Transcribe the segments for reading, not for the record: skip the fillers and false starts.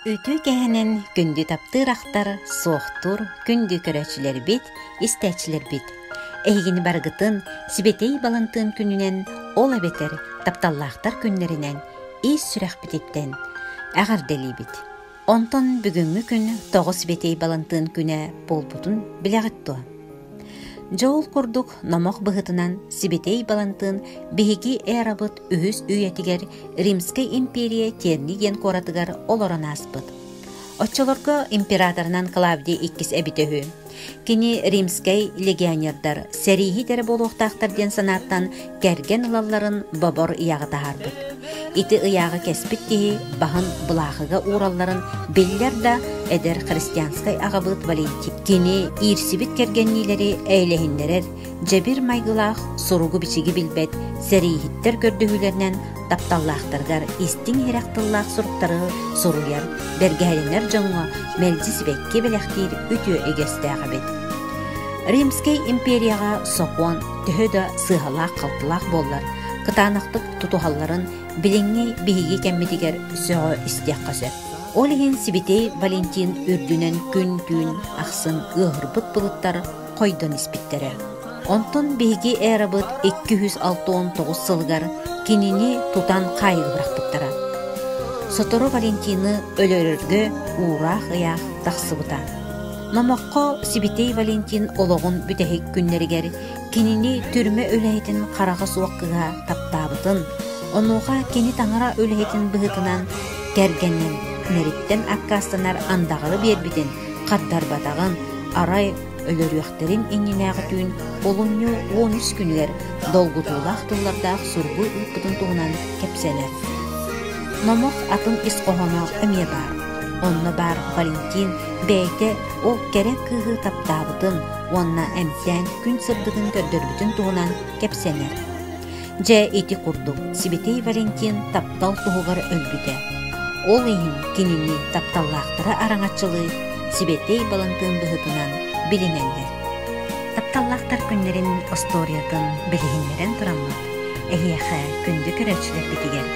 Үтүө кэһэнэн күндү таптыыр ахтар, суохтуур күндү көрөөччүлэрбит, истээччилэрбит! Эһигини барыгытын Сибэтиэй Балантыын күнүнэн, ол эбэтэр тапталлаахтар күннэринэн ис сүрэхпититтэн эҕэрдэлиибит! Онтон бүгүҥҥү күн тоҕо Сибэтиэй Балантыын күнэ буолбутун билэҕит дуо? Дьэ ол курдук номох быһыытынан Сибэтиэй Балантыын биһиги эрабыт үһүс үйэтигэр Римскэй империя Терни диэн куоратыгар олорон ааспыт. Оччолорго императорынан Клавдий иккис эбитэ үһү. Кини римскэй легионердар сэрииһит эрэ буолуохтаахтар диэн санааттан кэргэн ылалларын бобор ыйааҕы таһаарбыт. Ити ыйааҕы кэспит киһи баһын былаахыга ууралларын биллэр да эдэр христианскай аҕабыт Валентин кини иирсибит кэргэнниилэри эйэлэһиннэрэр дьэбир майгылаах суругу-бичиги билбэт сэрииһиттэр көрдөһүүлэринэн тапталлаахтарыгар истиҥ-иһирэх тыллаах суруктары суруйар, бэргэһэлэнэр дьоҥҥо мэлдьи сибэкки бэлэхтиир үтүө үгэстээх эбит. Римскэй империяҕа сокуон төһө да сыыһалаах-халтылаах буоллар, кытаанахтык тутуһалларын билиҥҥи биһиги кэммитигэр сөҕө истиэххэ сөп. Ол иһин Сибитей Валентин үрдүнэн күн-түүн ахсын ыаһырбыт былыттар хойдон испиттэрэ. Онтон биһиги эрабыт 269 сылыгар кинини тутан хаайыга бырахпыттара. Сотору Валентины өлөрөргө уураах ыйаах тахсыбыта. Номоххо Сибитей Валентин олоҕун бүтэһик күннэригэр кинини түрмэ үлэһитин хараҕа суох кыыһа таптаабытын, онуоха кини таҥара үлэһитин быһыытынан кэргэннэриттэн аккаастанар андаҕары биэрбитин хардарбатаҕын, арай өлөрүөхтэрин иннинээҕи түүн олунньу 13 күнүгэр долгутуулаах тыллардаах суругу ыыппытын туһунан кэпсэнэр. Номох атын ис хоһооно эмиэ баар. Онно баар Валентин бэйэтэ ол кэрэ кыыһы таптаабытын уонна эмтээн күн сырдыгын көрдөрбүтүн туһунан кэпсэнэр. Дьэ ити курдук Сибэтиэй Валентин таптал туһугар өлбүтэ. Ол иһин кинини тапталлаахтара араҥаччылыы Сибэтиэй Балантыын быһыытынан билинэллэр. Тапталлаахтар күннэрин остуоруйатын билиһиннэрэн тураммыт, эһиэхэ күндү көрөөччүлэрбитигэр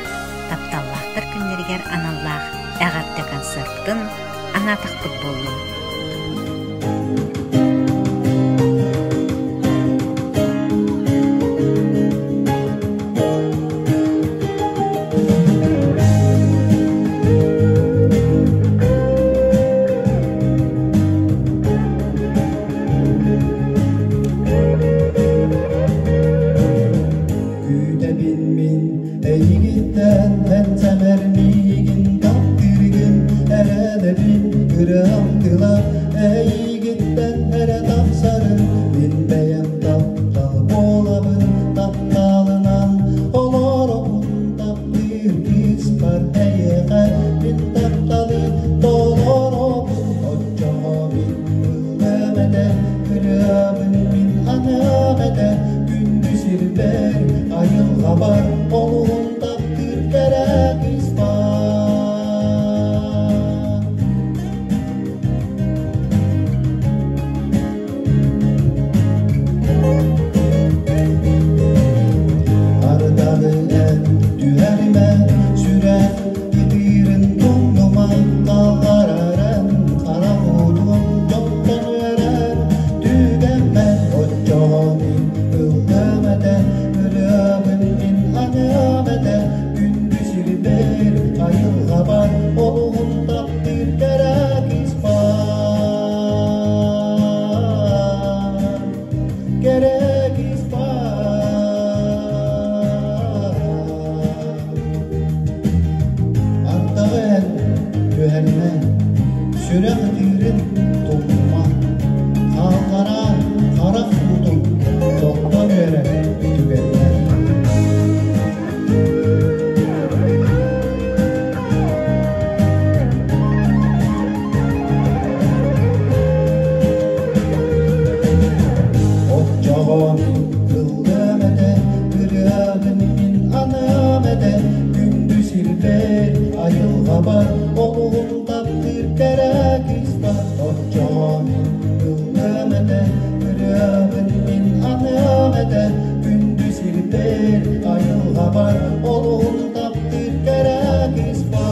тапталлаахтар күннэригэр аналлаах эҕэрдэ концертын анаатахпыт буоллун. Күүтэбин мин эйигиттэн эн сэмэр миигин таптыыргын эрэнэбин ырыам тыла эйигиттэн эрэ тахсарын мин бэйэм таптал буолабын тапталынан олоробун таптыыр кыыспар эйиэхэ мин тапталы толоробун оччоҕо мин ылыам этэ ырыабын мин аныам этэ күндү сирбэр айылҕабар олуһун таптыыр кэрэ кыыспар. Ардаҕы эн түһэримэ, сүрэх итиирин тумнума, хаалларарын харах уутун дьонтон үөрэр түгэммэр оччоҕо мин ыллыам этэ, ырыабын мин аныам этэ, күндү сирбэр айылҕабар олуһун таптыыр кэрэ кыыс баар. Кэрэ кыыс баар. Ардаҕы эн түһэримэ, сүрэх ытыырын тумнума, хааллараа харах уутун тохтон үөрэр түгэннэр. Оччоҕо ыллыам этэ, ырыабын мин аныам этэ, күндү сирбэр, айылҕабар олуһун таптыыр кэрэ кыыспар. Оччоҕо мин ыллыам этэ, ырыабын мин аныам этэ, күндү сирбэр, айылҕабар олуһун таптыыр кэрэ кыыспар.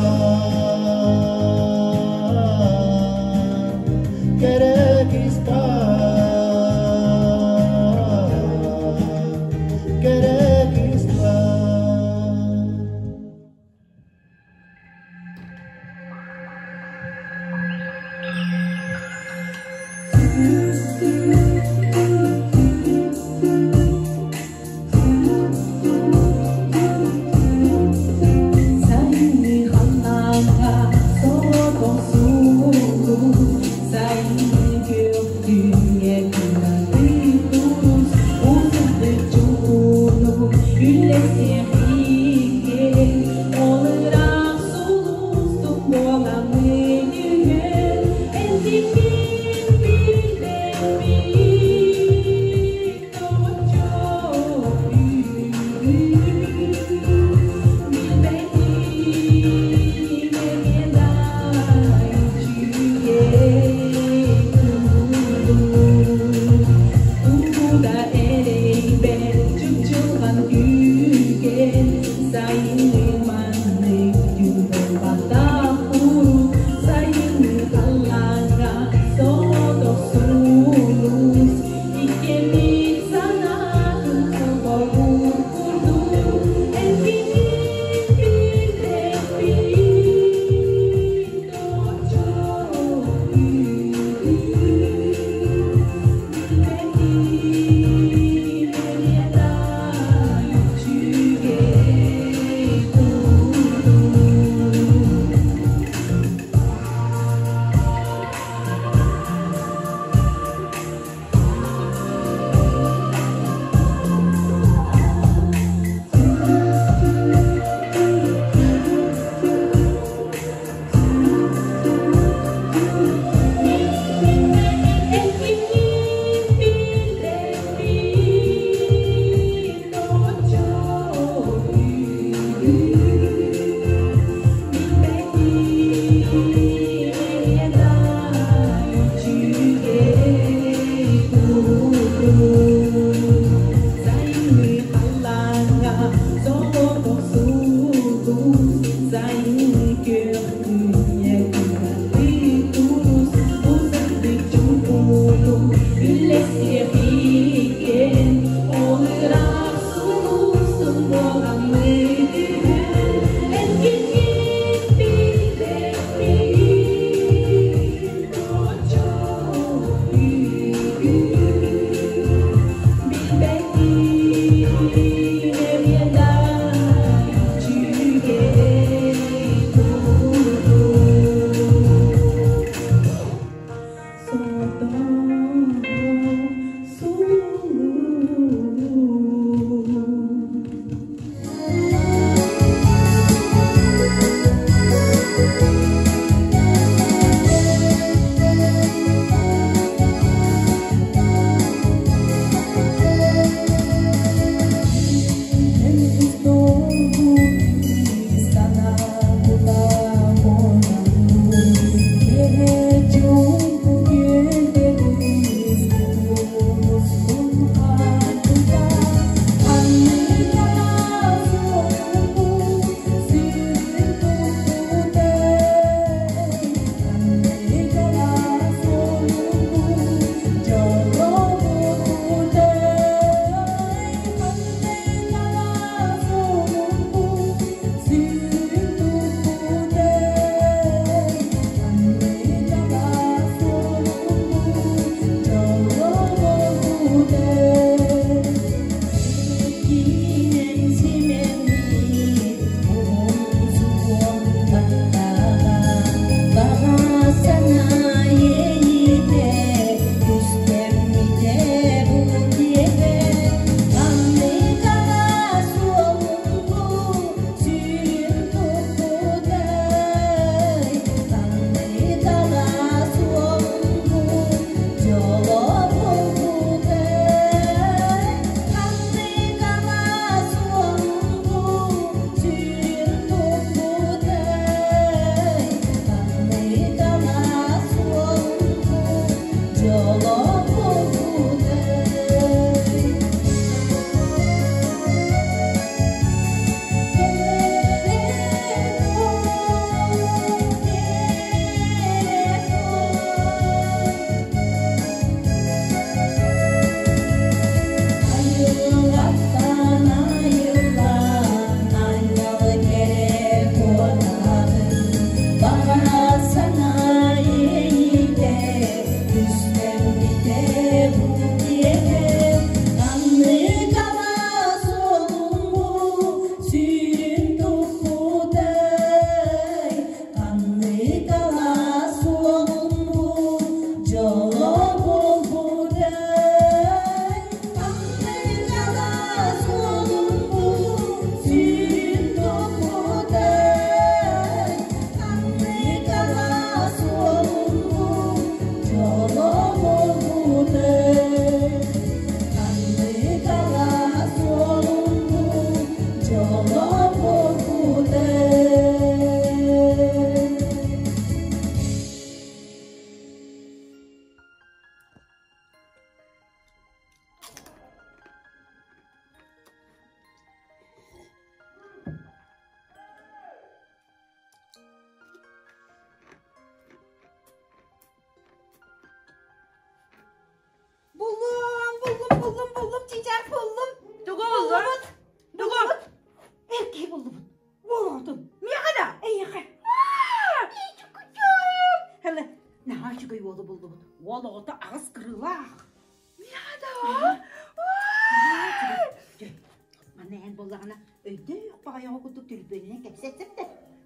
ойоҕо курдук төлөпүөнүнэн кэпсэт да.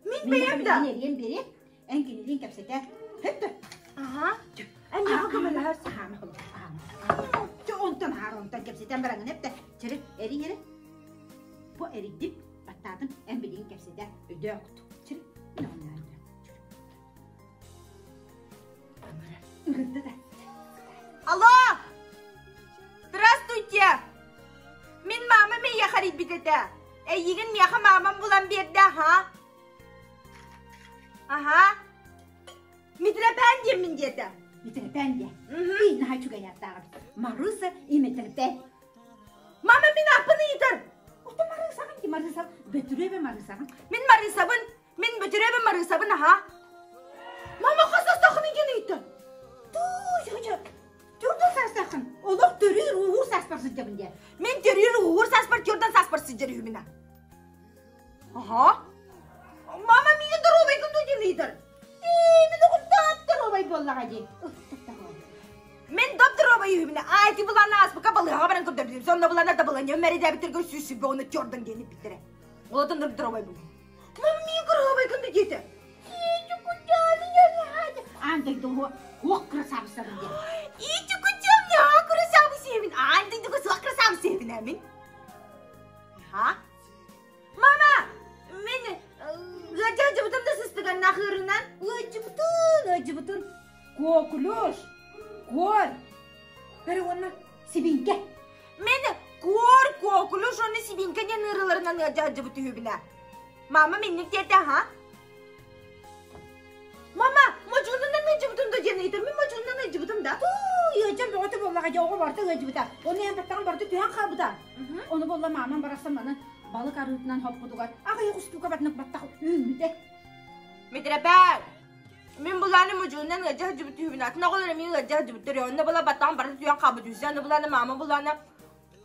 Мин бэйэм да. Мин эриэн биэриэм. Эн кинилиин кэпсэтээр. Сөп да. Аха. Эн миэхэ көмөлөһөр. Аһаама холо. Аһаама. Чэ онтон аһаар онтон кэпсэтэн бараҥын эп да. Чэрэ эрий эрэ. Бу эрийдим. Баттаатым. Эн билигин кэпсэтээр. Өйдөөх кутук. Чэрэ. Мин оҕонньоон. Ыҥырда да. Алло! Здравствуйте! Мин мамам эйиэхэ эрийбит этэ. Эйигин миэхэ мамам булан биэрдэ, аха. Аха. Митрэпээн диэммин диэтэ. Митрэпээн диэ. Ий, наһаа үчүгэй ааттааҕын. Марыса и Митрэпээн. Мама мин ааппын ыйытар. Ото Марысаҕын ди Марыса. Бөтүрүөбэ Марысаҕын. Мин Марысабын. Мин Бөтүрүөбүн Марыысабын аһаа. Мама хас саастааххыный диэн ыйытта. Туу, Төрдөн саастааххын. Олох төрүүр ууһуур сааспар сылдьабын диэн. Мин төрүүр ууһуур сааспар төрдөн сааспар сылдьар үһүмүн а. Аха. Мама миигин доруобайгын дуо диэн ыйытар. Ээ, мин оҕом доп-доруобай буоллаҕа дии. Мин доп-доруобай үһүмүн. Аа, ити былаана ааспыкка балыыһаҕа баран көрдөрдүм. Сонно былаана да былаанньам мэридээбиттэргэ 120 оны төрдөн диэн эппиттэрэ. Олотон доруобай буолуом. Мамми кыраһабайгын да диэтэ. Аан дойдуга суох красавицабын диэн. Ити кутям наһаа красавицабын. Аан дойдуга суох красавицабын амин. Ха? Мама, мин ыадьаадьыбытым да сыстыганнаах ыарынан. Ыадьыбытын, ыадьыбытын. Коклюш, кор. Бары уонна сибиҥкэ. Мин куор куокулуш уонна сибиҥкэ диэн ыарыыларынан ыадьаадьыбыт үһүбүнэ. Мама минник диэтэ аха. Мама, модьуунунан ыдьыбытым да диэн ыйытар. Мин модьуунунан ыдьыбытым да. Туу, ыадьан бөҕөтө буоллаҕа дьэ оҕо барыта ыадьыбыта. Ону эн баттаҕын барыта түһэн хаалбыта. Ону буолла маамам барахсан маны балык арыытынан хоппутугар аҕыйах устуука батнык баттах үүммүтэ. Митрэпээр, мин булааны модьуунан ыадьа сылдьыбыт үһүбүн. Атын оҕолор эмиэ ыадьа сылдьыбыттар. Онно була баттаҕым барыта түһэн хаалбыт үһү. Аны булааны маама булааны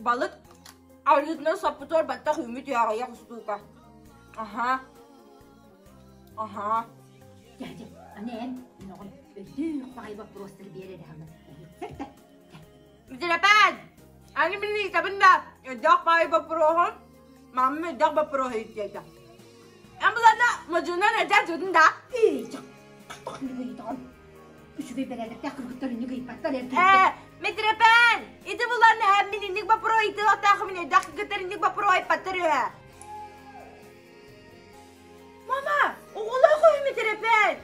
Балык арыытынан соппутугар баттах үүммүт үөҕэйэх устуука. Аһаа. Аһаа. Дядя, аны эн мөҕүн өйдүүр баҕайы боппуруостары биэрэр эһэҕин. Сөп да. Дьэрэпээн, аны мин ыйытабын да, өйдөөх баҕайы боппуруоһун, мамам өйдөөх боппуруоһу ыйытыйда. Эн булана модьуунан эдэр дьудун да? Эй, хатах не ыйытаҕын. Үчүгэй бэрээдэктээх кыргыттар инник ыйыппаттар эр Ээ, Митрэпээн, ити булан эһэм мин инник боппуруоһу ыйытыахтаах мин өйдөөх кыргыттар инник боппуруоһу айпаттар үһэ. Мама, оҕолоох үһү Митрэпээн.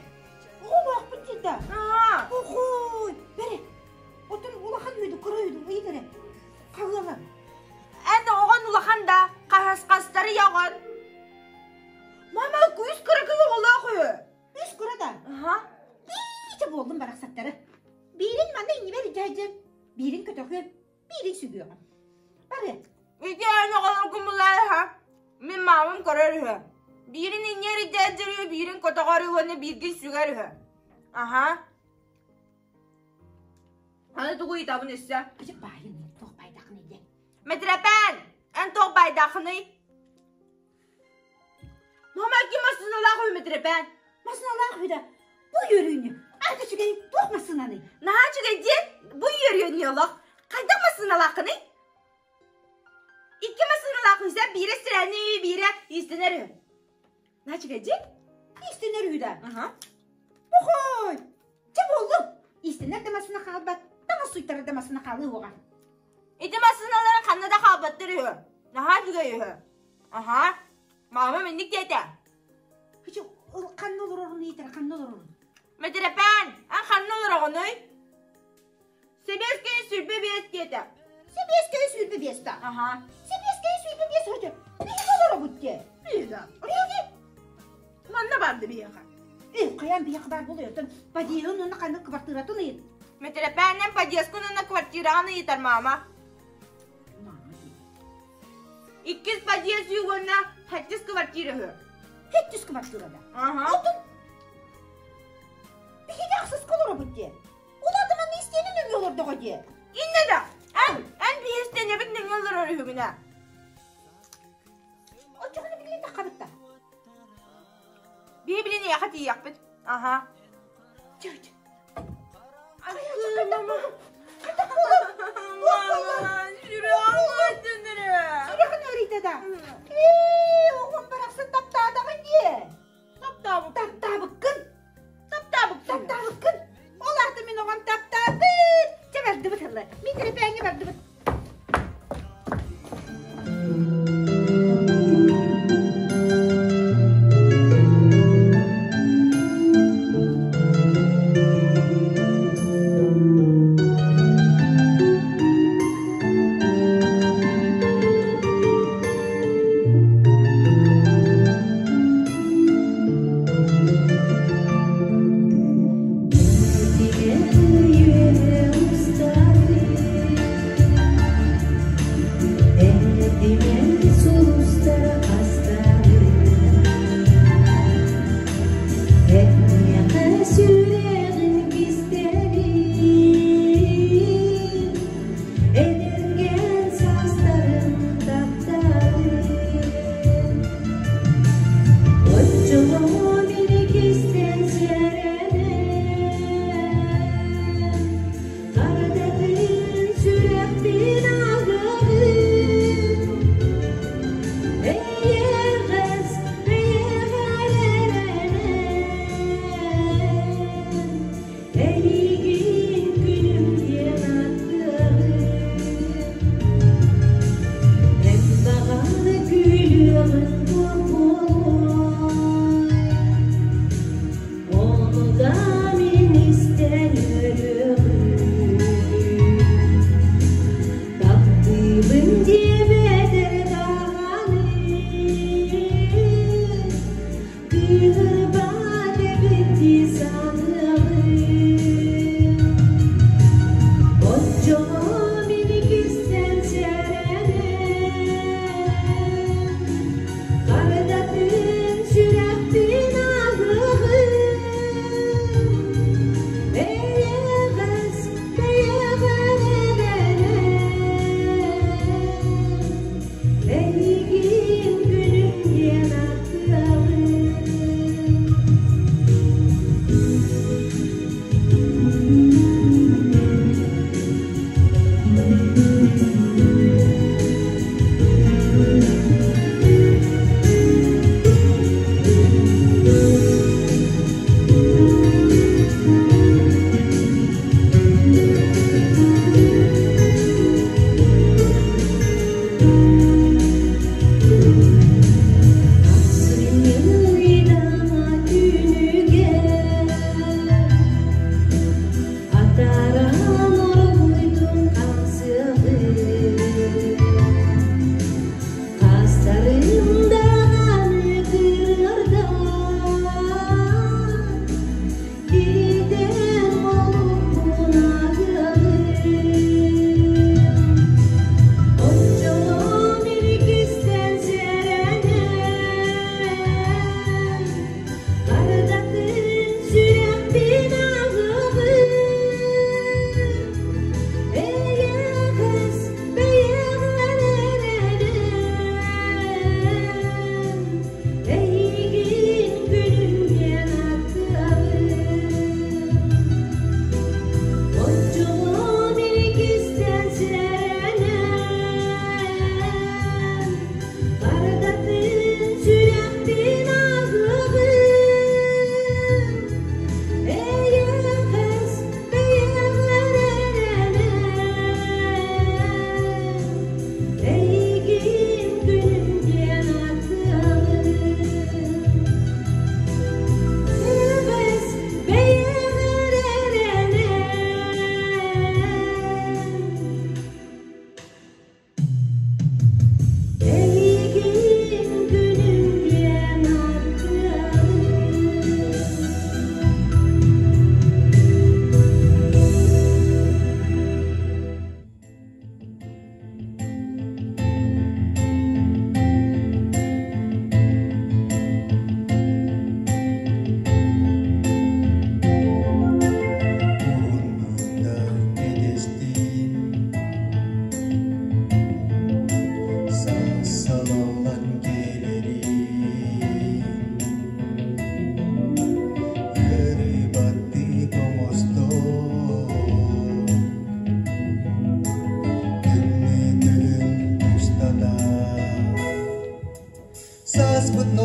Оҕолоохпут диэтэ. Аа. Охуй, бери. Отон улахан үйдү, кыра үйдү, ыйыт эрэ. Хаһыала. Эн оҕон улахан да, хаһасхастары яҕын. Мама, күүс кыракый оҕолоох үһү. Үс кыра да. Аха. Ичэ буоллум барахсаттары. Биирин манна иннибэр дьайдьым, биирин көтөхүөм, биирин сүгүөҕүм. Бары. Ити эн оҕолоргун булаайха. Мин маамам көрөр үһү. Биирин инньэр дьайдьыр үһү, биирин көтөҕөр үһү уонна бииргин сүгэр үһү. Аха. Аны тугу ыйытабын өссө? Ичэ баайын, туох баайдааххыный диэн. Митрэпээн, эн туох баайдааххыный? Мама ким массыыналаах үһү Митрэпээн? Массыыналаах үһү да, бу үөрүүнү. Аты үчүгэй туох массыынаный? Наһаа үчүгэй диэн, бу үөрүүнү олох. Хайдах массыыналааххыный? Икки массыыналаах үһү, биирэ сирэни, биирэ иистэнэр үһү. Наһаа үчүгэй диэн? Иистэнэр үһү да. Аха. Охой! Чэ буоллун. Иистэнэр да массыына хаалбат, таҥас суйтарар да массыына хаалыы уоҕа. Ити массыыналара ханна да хаалбаттар үһү. Наһаа үчүгэй үһү. Аһаа, маама минник диэтэ. Ичи ханна олорорун ыйытар, ханна олорорун? Мэтирэпээн, эн ханна олороҕунуй? Сэбиэскэй 25 диэтэ. Сэбиэскэй 25 да. Аһаа. Сэбиэскэй 25 хотя биһиги олоробут диэ. Биһиги. Биһиги. Манна барды биһиэхэ. Э, хайаан биһиэхэ баар буолуой, оттон подъеһын уонна ханнык квартиратын ыйыт. Мэтирэпээннэн подъездкын уонна квартираҕын ыйытар маама. Иккис подъезд уонна сэттис квартира үһү. Сэттис квартира да. Аха. Оттон биһиги ахсыска олоробут диэ. Улаатыман истиэнэ нөҥүө олордоҕо диэ. Иннэ да, эн, эн биһи истиэнэбит нөҥүө олорор үһүгүнэ. Оччоҕуна билигин таххабыт да. Биһи билин эйиэхэ тиийиэхпит. Аха. Чэ, чэ. Сүрэҕин ыарыйда да. Ээ, оҕом барахсан.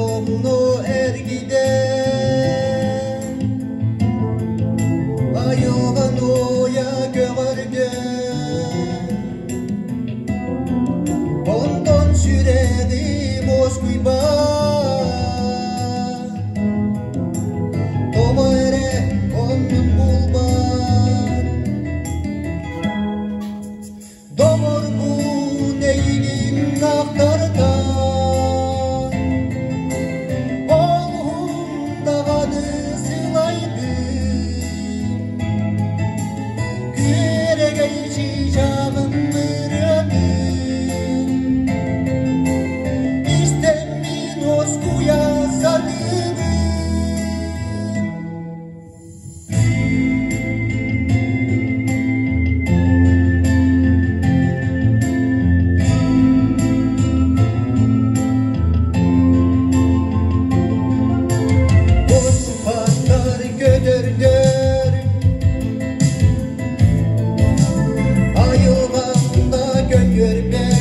Номно эргийдэ, айылҕан уойа көҕөрдө, онтон сүрэҕим уоскуйбат, тоҕо эрэ оннун булбат. Доҕорбун эйигин ахтартан, олуһун даҕаны сылайдым, күөрэгэй чыычааҕым ырыатын истэммин уоскуйа сатыыбын. Куспаттар көтөрдөр айылҕанда көйгөрбөт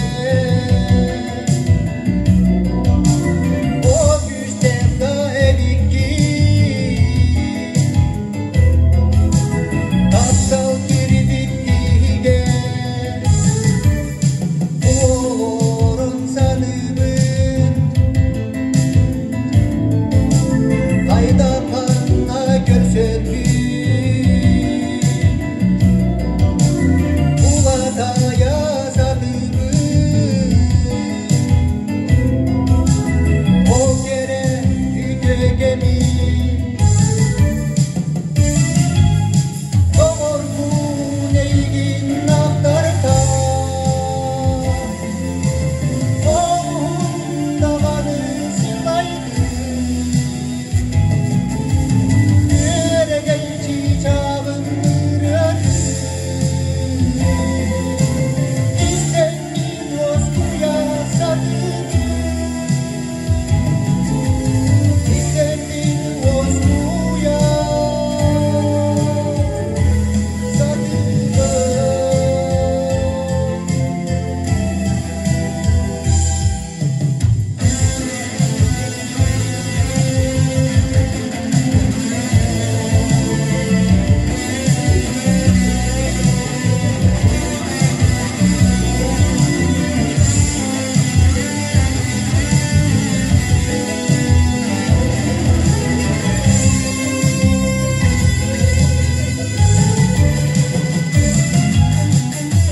О күүстээх да эбиккин таптал кирбит киһигэ Олорон саныыбын хайдах ханна көрсөрбүн улатайа сатыыбын ол кэрэ үтүө кэмим Доҕорбун эйигин ахтартан олуһун даҕаны сылайдым күөрэгэй чыычааҕым ырыатын истэммин уоскуйа сатыыбын истэммин уоскуйа сатыыбын.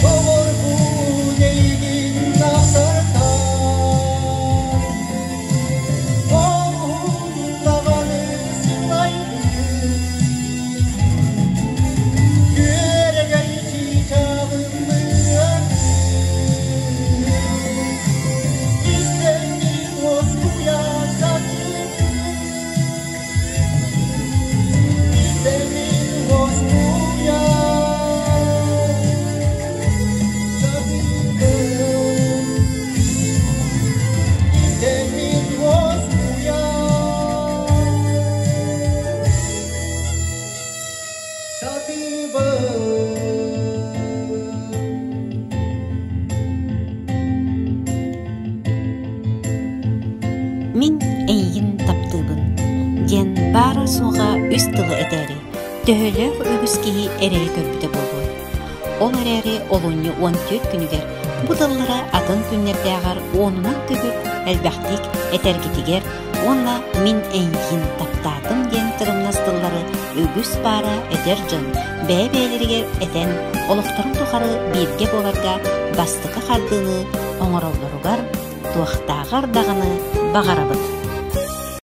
Доҕорбун эйигин ахтартан олуһун даҕаны сылайдым күөрэгэй чыычааҕым ырыатын истэммин уоскуйа сатыыбын истэммин уоскуйа сатыыбын истэммин уоскуйа сатыыбын. Мин эйигин таптыыбын диэн баара-суоҕа үс тылы этээри, төһөлөөх үгүс киһи эрэйи көрбүтэ буолуой? Ол эрээри олунньу 14 күнүгэр бу тыллары атын күннэрдээҕэр уонунан төгүл элбэхтик этэргитигэр уонна мин эйигин таптаатым диэн тырымнас тыллары үгүс паара эдэр дьон бэйэ-бэйэлэригэр этэн олохторун тухары бииргэ буоларга бастакы хардыыны оҥороллоругар туохтааҕар даҕаны баҕарабыт.